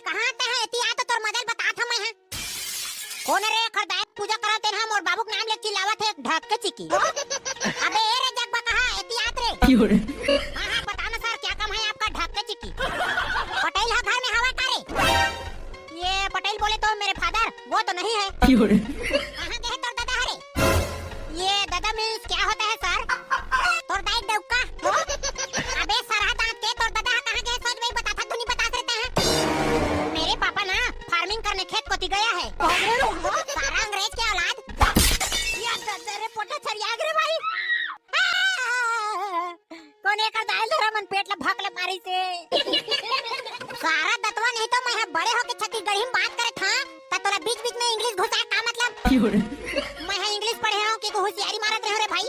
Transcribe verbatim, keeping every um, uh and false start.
कहाँ ते है? एती आ तो तोर मजा ल बतात हँव मैं हा। कोन रे, खरदाय पूजा करत हे ना, मोर बाबू के नाम ले चिल्लावत हे, ढक के चिकी। अबे ए रे जगबा कहाँ, एती आत रे। क्यों रे? हाँ, हाँ, बता ना सर, क्या काम है आपका, ढक के चिकी? पटेल हा घर में हवा का रे? ये पटेल बोले तो मेरे फादर, वो तो नहीं है। क्यों रे? कहाँ गए तोर ददा हरे? ये ददा means क्या होता है सर? तोर दाई डौका। अबे सरहा दांत के, तोर ददा हा कहाँ गए, सोच भाई बता था, तू नहीं बता सकता है। मेरे पापा ना farming करने खेत कोती गया है। सारा अंग्रेज के औलाद। या ददा रे पोटा छरिया गे रे भाई। कोन एकर दाई ल धरा मन पेट ला भक ले मारिस हे। सारा दतवा नहीं तो मैं हा बड़े होके छत्तीसगढ़ी में बात करे था, त तोला बीच बीच में English घुसाए का मतलब? क्यों रे? मैं हा English पढ़े हँव कि होशियारी मारत रहे रे भाई।